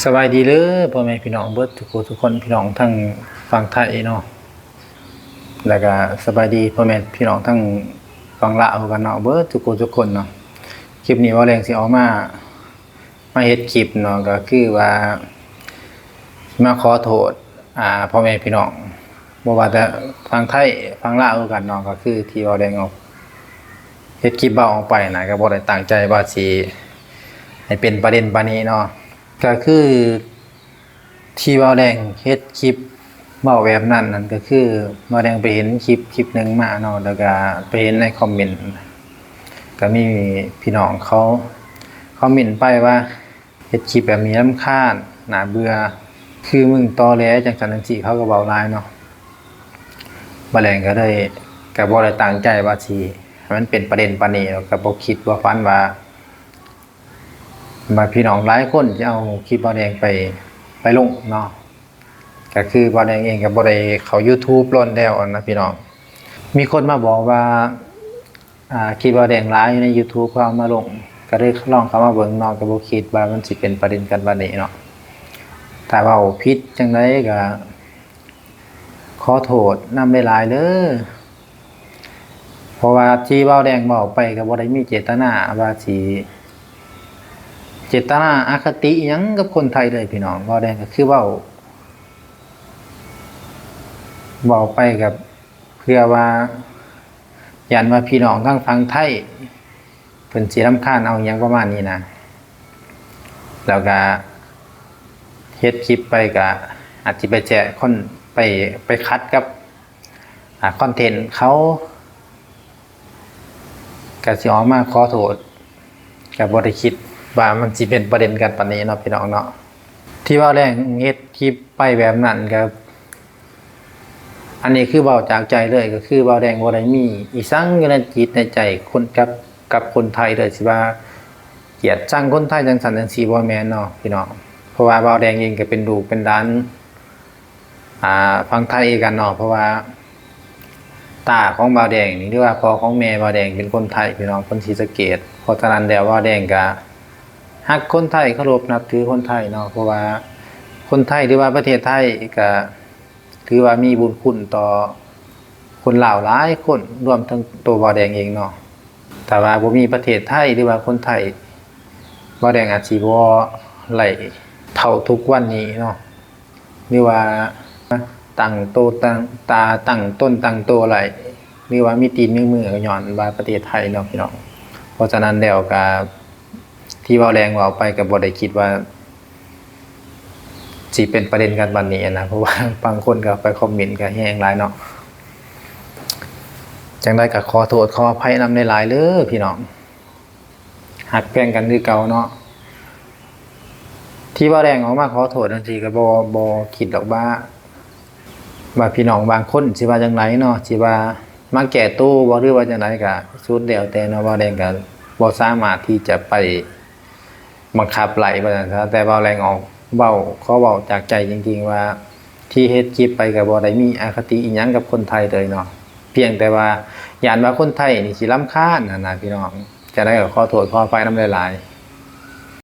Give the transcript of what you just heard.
ສະບາຍດີເດີພໍ່ແມ່ພີ່ນ້ອງເບິດທຸກຜູ້ທຸກຄົນ, ພີ່ນ້ອງທັງຝັ່ງໄທເນາະ ແລ້ວກະສະບາຍດີພໍ່ແມ່ພີ່ນ້ອງທັງຝັ່ງລາວຄືກັນເນາະ ເບິດທຸກຜູ້ທຸກຄົນເນາະ. ຄລິບນີ້ເວົ້າເລື່ອງຊິອອກມາ ມາເຮັດຄລິບເນາະ ກໍຄືວ່າມາຂໍໂທດ ອ່າ ພໍ່ແມ່ພີ່ນ້ອງ ບໍ່ວ່າແຕ່ຝັ່ງໄທຝັ່ງລາວຄືກັນເນາະ, ກໍຄືທີ່ເວົ້າແດງອອກ ເຮັດຄລິບເວົ້າອອກໄປນະ ກໍບໍ່ໄດ້ຕັ້ງໃຈວ່າຊິໃຫ້ເປັນປະເດັນປານນີ້ເນາະ. ກໍຄືທີ່ເວົ້າແດງເຮັດຄລິບເວົ້າແບບນັ້ນນັ້ນ ກໍຄືເວົ້າແດງໄປເຫັນຄລິບຄລິບໜຶ່ງມາເນາະ, ແລ້ວກໍໄປເຫັນໃນຄອມເມັນ ກໍມີພີ່ນ້ອງເຂົາຄອມເມັນໄປວ່າ ເຮັດຄລິບແບບນີ້ລຳຄານ ໜ້າເບື່ອ ຄືມຶງຕໍແຫຼ ຈັ່ງຊັ້ນຈັ່ງຊີ້ ເຂົາກໍເວົ້າຫຼາຍເນາະ. ບ່າວແດງກໍເລີຍ ກໍບໍ່ໄດ້ຕັ້ງໃຈວ່າຊິໃຫ້ມັນເປັນປະເດັນປານນີ້ ແລ້ວກໍບໍ່ຄິດບໍ່ຝັນວ່າ ວ່າພີ່ນ້ອງຫຼາຍຄົນຈະເອົາຄລິບບ່າວແດງໄປ ໄປລົງເນາະ. ກໍຄືບ່າວແດງເອງກໍບໍ່ໄດ້ເຂົ້າ YouTube ດົນແລ້ວນະພີ່ນ້ອງ. ມີຄົນມາບອກວ່າ ອ່າ ຄລິບບ່າວແດງຫຼາຍຢູ່ໃນ YouTube ເຂົາເອົາມາລົງ ກໍເລີຍລອງເຂົ້າມາເບິ່ງເນາະ, ກໍບໍ່ຄິດວ່າມັນຊິເປັນປະເດັນກັນປານນີ້ເນາະ. ຖ້າເວົ້າຜິດຈັ່ງໃດກໍຂໍໂທດນຳຫຼາຍໆເດີ, ເພາະວ່າທີ່ບ່າວແດງເວົ້າໄປກໍບໍ່ໄດ້ມີເຈດຕະນາວ່າຊິ ເຈດຕະນາອະຄະຕິຫຍັງກັບຄົນໄທເລີຍພີ່ນ້ອງ. ບ່າວແດງກໍຄືເວົ້າ ເວົ້າໄປກໍເພື່ອວ່າ ຢ້ານວ່າພີ່ນ້ອງທາງຝັ່ງໄທເພິ່ນຊິລຳຄານເອົາຫຍັງປະມານນີ້ນະ, ແລ້ວກະເຮັດຄລິບໄປກະອາດຊິໄປແຈະຄົນ ໄປ ໄປຂັດກັບ ອ່າ ຄອນເທັນເຂົາ ກະຊິອອກມາຂໍໂທດ. ກະບໍ່ໄດ້ຄິດວ່າມັນຊິເປັນປະເດັນກັນປານນີ້ເນາະ ພີ່ນ້ອງເນາະ. ທີ່ບ່າວແດງເຮັດຄລິບໄປແບບນັ້ນກໍ ອັນນີ້ຄືເວົ້າຈາກໃຈເລີຍ, ກໍຄືບ່າວແດງບໍ່ໄດ້ມີອີ່ສັງຢູ່ໃນຈິດໃນໃຈຄົນກັບ ກັບຄົນໄທເລີຍ ຊິວ່າກຽດຊັງຄົນໄທຈັ່ງຊັ້ນຈັ່ງຊີ້ ບໍ່ແມ່ນເນາະ ພີ່ນ້ອງ. ເພາະວ່າບ່າວແດງເອງກໍເປັນລູກເປັນຫຼານ ອ່າ ຝັ່ງໄທຄືກັນເນາະ, ເພາະວ່າຕາຂອງບ່າວແດງນີ້ ຫຼືວ່າພໍ່ຂອງແມ່ບ່າວແດງເປັນຄົນໄທ ພີ່ນ້ອງ, ຄົນສີສະເກດ. ເພາະສະນັ້ນແລ້ວ ບ່າວແດງກະຮັກຄົນໄທ ເຄົາລົບນັບຖືຄົນໄທເນາະ, ເພາະວ່າຄົນໄທ ຫຼືວ່າປະເທດໄທກະຖືວ່າມີບຸນຄຸນຕໍ່ຄົນລາວຫຼາຍຄົນ ລວມເຖິງໂຕບ່າວແດງເອງເນາະ. ຖ້າວ່າບໍ່ມີປະເທດໄທ ຫຼືວ່າຄົນໄທ ບ່າວແດງອາດຊິບໍ່ໄດ້ເທົ່າທຸກວັນນີ້ເນາະ. ຫຼືວ່າຕັ້ງໂຕຕັ້ງຕາ ຕັ້ງຕົນຕັ້ງໂຕໄດ້ ຫຼືວ່າມີຕີນມີມື ກໍຍ້ອນວ່າປະເທດໄທເນາະ ພີ່ນ້ອງ. ເພາະສະນັ້ນແລ້ວກໍ ທີ່ບ່າວແດງເວົ້າໄປກໍບໍ່ໄດ້ຄິດວ່າຊິເປັນປະເດັນກັນປານນີ້ນະ, ເພາະວ່າບາງຄົນກໍໄປຄອມເມັນກໍແຮງຫຼາຍເນາະ. ຈັ່ງໃດກໍຂໍໂທດຂໍອະໄພນຳຫຼາຍໆເດີພີ່ນ້ອງ. ຮັກແພງກັນຄືເກົ່າເນາະ. ທີ່ບ່າວແດງອອກມາຂໍໂທດຈັ່ງຊີ້ກໍບໍ່ ບໍ່ຄິດດອກວ່າ ວ່າພີ່ນ້ອງບາງຄົນຊິວ່າຈັ່ງໃດເນາະ, ຊິວ່າມາແກ້ໂຕບໍ່ ຫຼືວ່າຈັ່ງໃດກໍສຸດແລ້ວແຕ່ເນາະ. ບ່າວແດງກໍບໍ່ສາມາດທີ່ຈະໄປບັງຄັບໄລ່ວ່າຊັ້ນຊະ, ແຕ່ບ່າວແດງອອກເວົ້າ ຂໍເວົ້າຈາກໃຈຈິງໆວ່າ ທີ່ເຮັດຄລິບໄປກໍບໍ່ໄດ້ມີອະຄະຕິອີ່ຫຍັງກັບຄົນໄທເລີຍເນາະ, ພຽງແຕ່ວ່າຢ້ານວ່າຄົນໄທນີ້ຊິລຳຄານຫັ້ນນະພີ່ນ້ອງ. ຈັ່ງໃດກໍຂໍໂທດຂໍອະໄພນຳຫຼາຍ